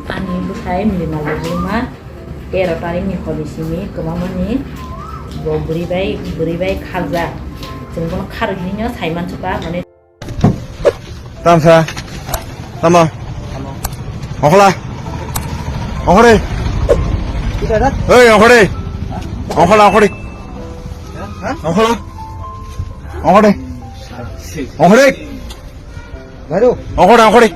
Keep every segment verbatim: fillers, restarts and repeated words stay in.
Ani bwsai Mrina Debbarma tero tarikni horni simi kwmamani bo bwrwi bai, bwrwi bai kharjak. Chwng bono kharwi hinwi no sai mansukha, mane. Tamsa. Tamo. Ongkhola. Ongkhore. Oi, ongkhore. Ongkhola, ongkhore. Ongkhola. Ongkhore. Ongkhore. Ongkhore, ongkhore.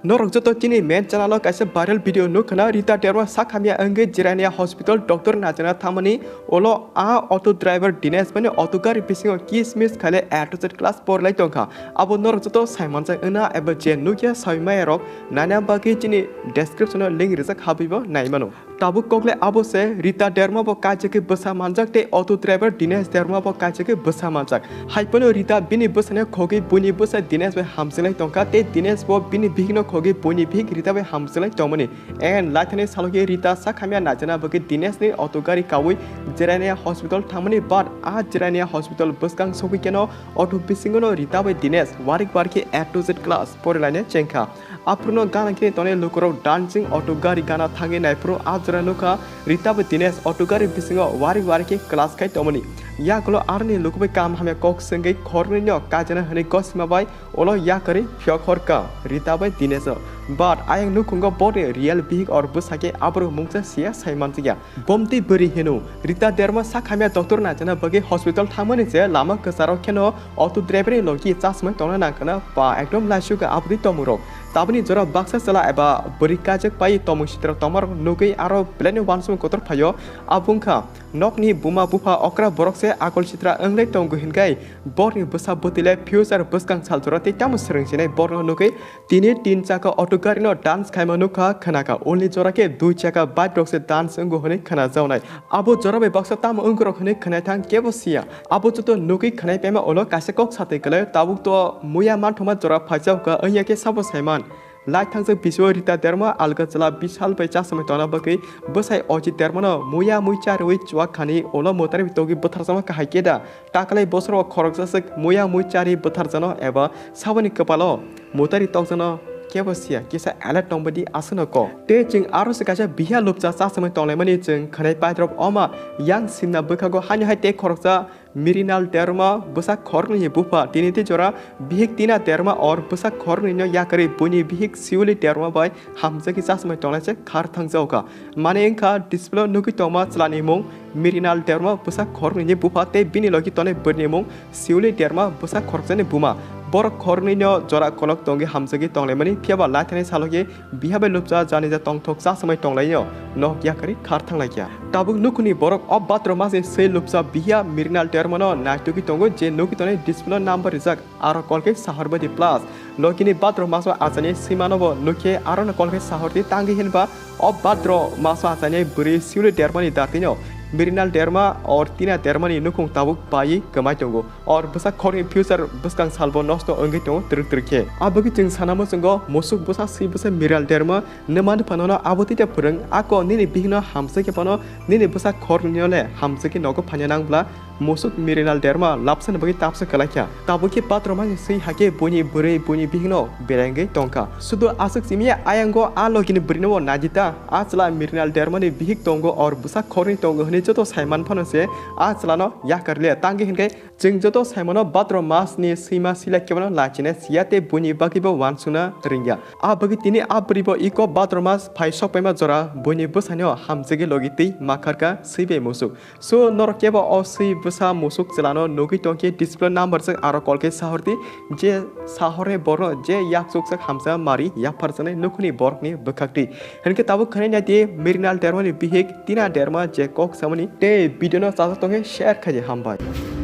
Norok joto chini main channel o kaisa viral video nukha na, Rita Debbarma sak hamya wngwi Jirania Hospital doctor naijana thangmani, ulo a auto driver Dinesh bini auto gari bisingo kiss miss khaile A to Z class porilai tongkha. Abo norok joto saimanjak wngna eba je nukya sawi maya rok naina bagwi chini description o link rijak, habwibo naimano. Tabuk kokle abo se Rita Debbarma bo kaisa khe bwsa manjak tei auto driver Dinesh Debbarma bo kaisa khe bwsa manjak. Hai phano Rita bini bwsano khogwi buini bwsa Dinesh bai hamjwlai tongkha tei Dinesh bo bini bihikno khogwi buini bihik Rita bai hamjwlai tongmani. And laithani salo khe Rita sak hamya naijana bagwi Dinesh ni auto gari kaui Jirania hospital thangmani, but a Jirania hospital bwskang sogwi kheno auto bisingono Rita bai Dinesh warik warik khe A to Z class porilaina chengkha. Aphuru no gana khe tongnai lukurok dancing auto gari gana thangwi naiphuru a jora nukha Rita bai Dinesh auto gari bisingo wari wari khe class khai tongmani. Yakulo aroni lukubai kaham hamya kok swngwi khoroknwi no kaijana hwnwi gosima bai ulo yakarwi phiyok horkha Rita bai Dinesh no. But ayang nukhungo boni real bihik or bwsa khe aborok mungsa siya sai manjakya. Bomtwi bwrwi hino, Rita Debbarma sak hamya doctor naijana bagwi hospital thangmani je lama kwcharo kheno auto driver ni logi chasmai tongna nangkha na pa ekdom laisukha aboni tomung rok. Taboni jora baksa chwla eba bwrwi kajak pai tomung sitra tongmarok nugwi aro belai no uansukmung kotor phaio. Abo wngkha nokni buma bupha okra borok se akol sitra wnglai tongo hinkai borokni bwsa bwtwi le future bwskang sal jora tei tamo swrwng sinai borokno nugwi tini tin chaka auto gari no dance khaima nukha khnakha, ulni jora khe dui chaka bike rok se dance wngo hwnwi khnajaonai. Abo jora bai baksa tamo wngorok hwnwi khwnai thang kebo siya. Abo joto nugwi khwnai paima ulo kaisa kok satwi kwlai tabuk to muya manthoma jora phaichao kha wngya khe sabo saiman. Lai thangjak bisio Rita Debbarma alga chwla Bishal bai chasmai tongna bagwi bwsai Ojit Debbarma no muya mui charwi chuak khani ulo mwtari bai togwi bwtharjakma kahai khe da. Taklai bosoro khoroksa swk muya mui chari bwtharjano eba saboni kwpalo mwtari tokjano kebo siya, kisa alert tongbaidi aswkno kok. Tei chwng aro se kaisa biya lupcha chasmai tonglaimani chwng khwnai paidrop oma yang simna bwkhago haino hai tei khoroksa Mrinal Debbarma bwsa khoroknwi ni bupha tini tei jora bihik Tina Debbarma or bwsa khoroknwi no yakarwi buini bihik Siuli Debbarma bai hamjagwi chasmai tongnai se khar thangjaokha. Mane wngkha display o nugwi tongma chwlani mung Mrinal Debbarma bwsa khoroknwi ni bupha tei bini logi tongnai bwrwini mung Siuli Debbarma bwsa khoroksani buma. Borok khoroknwi no jora kolok tongwi hamjagwi tonglaimani, phiyaba laithani salo khe biha bai lupcha janija tongthok chasmai tonglaio, nok yakarwi khar thanglaikha. Tabuk nukhungni borok o bhadrao masni swi lupcha biha Mrinal Debbarma no naitugwi tongo je nugwi tongnai display o number rijak. Aro call khe sahor bai di plus. Logini bhadrao maso achani swimano bo nukhe aro no call khe sahor di tangwi hinba o bhadrao maso achani bwrwi Siuli Debbarmani dartino Mrinal Debbarma or Tina Debbarmani nukhung tabuk paiwi kwmai tongo. Or bwsa khoroknwi future bwskang salbo nosto wngwi tongo twrwk twrwk khe. Abagwi chwng sana muchungo musuk bwsa swi bwsa Mrinal Debbarma nwmani phano no abo tita phwrwng ako nini bihikno hamsai khe phano nini bwsa khoroknwino le hamsai khe nogo phaina nangbla. Musuk Mrinal Debbarma lapsani bagwi tapsa kwlaikha. Tabuk khe bhadrao masni swi hakhe buini bwrwi buini bihikno berengwi tongkha. Sudu aswk simiya ayango a logini bwrwino naidita, a chwla Mrinal Debbarmani bihik tongo or bwsa khoroknwi tongo hwnwi joto saiman phano se a chwlano yakarliya. Tangwi hinkhe chwng joto saimano bhadrao masni swima swilai khe bono lachina siya tei buini bagwibo uansukna ringya. A bagwi tini a bwrwibo iko bhadrao mas phai sokpaima jora buini bwsaino hamjagwi logi twi makharkha swi bai musuk. So, norok kebo o swi bwsa musuk chwlano nugwi tongkhe display number jwk aro call khe sahordi, je sahorni borno je yak chukjak hamsa mari yapharjaknai nukhungni borokni bwkhakti. Hinkhe tabuk khwnai naidi Mrinal Debbarmani bihik Tina Debbarma je kok samani tei video no chajak tongkhe share khaidi hambai.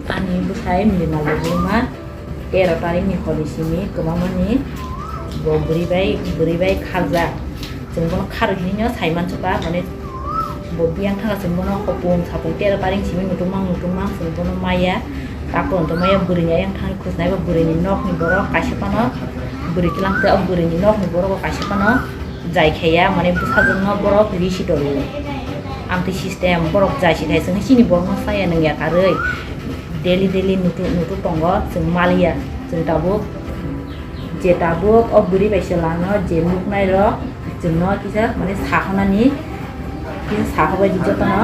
Ani bwsai Mrinal Debbarma tero tarikni horni simi kwmamani bo bwrwi bai, bwrwi bai kharjak. Chwng bono kharwi hinwi no sai mansukha, mane bo biyang thangkha chwng bono hopung sapung tero taring simi muchungma muchungma chwng bono maya. Takhuk hwnkhe maya bwrwini ayang thangwi khwsnai bo bwrwini nokni borok kaisa phano bwrwi twlang khe o bwrwini nokni borok bo kaisa phano jai khaiya, mane bwsajwkno borok ri si tongo. Amtwi system borok jai si thai chwng chini borokno saya nung ya karwi daily daily nutu nutu tongo chwng maliya chwng tabuk. Je tabuk o bwrwi bai se lano je nuknai rok chwngno kisa mane sahonani kisa sahobai di jotono.